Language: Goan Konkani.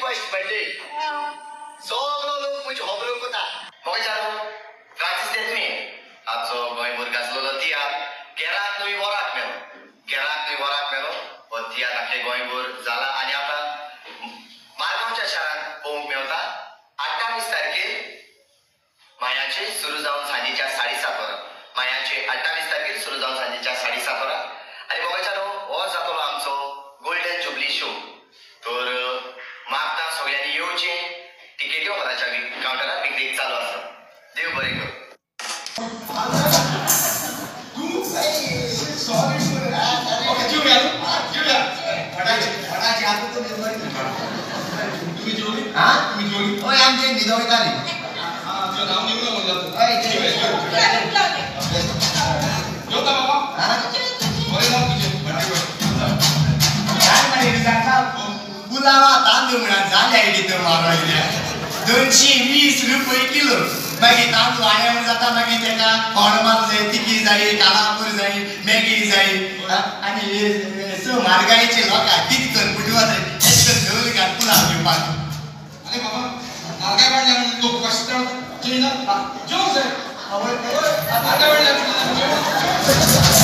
21st birthday. सगळो लोक म्हजी खबरो कोता. मोगाच्यानो फ्रांसीस देतमी आमचो गोंयभर गाजलेलो तियात्र गेराक न्हय वराक मेलो. गेराक न्हय वराक मेलो हो तियात्र आख्खे गोंयभर जाला आनी आतां मारगांवच्या शारांत पळोवंक मेवता. 28 तारखेर मायाचे सुरू जावन सांजेच्या 7:30 वरां. मायाचे 28 तारखेर सुरू जावन सांजेच्या 7:30 वरां. आनी मोगाच्यानो हो जातलो आमचो गोल्डन जुबली शो. तर मागता सगळ्यांनी येवचें. तिकेट्यो हॉलाच्या कावंटरार विक्रेक चालू आसा. देव बरें करूं. हय आमचे न्हिदो वयताली. पुलावा तांदूळ म्हणून जाले कितें मारप 220 रुपये किलो. मागीर तांदूळ वाड्यावर जाता, मागीर तेका कोण मारूं जाय, तिकी जाय, कालापूर जाय, मॅगी जाय. आनी स म्हारगायेचे लोकांक कितें कर पुटवा जाय एश करून धवल घाल पुलाव घेवपाक. आरे बाबा म्हारगाय वाडल्या म्हणून लोक कश्ट जेयना, जेवंक जाय. म्हारगाय वाडल्या म्हणून जेवंक.